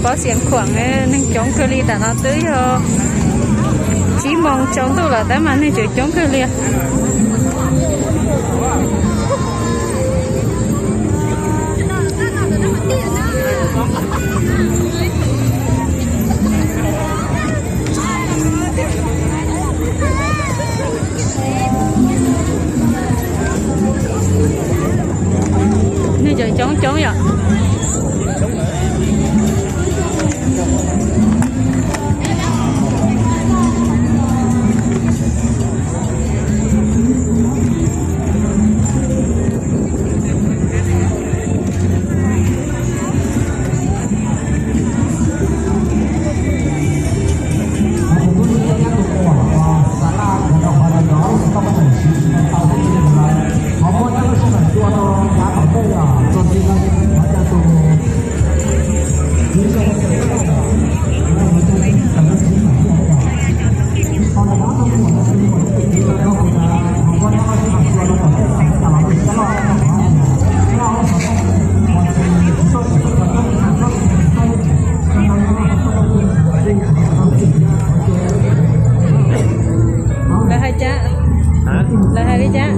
Pob Xiav Khuam neeg coob kawg li, tam no twb yog tsib moos tsaus ntuj lawm tab mas neeg tseem coob kawg li. Neeg coob coob yom. Lawv hais cas? Lawv hais li cas?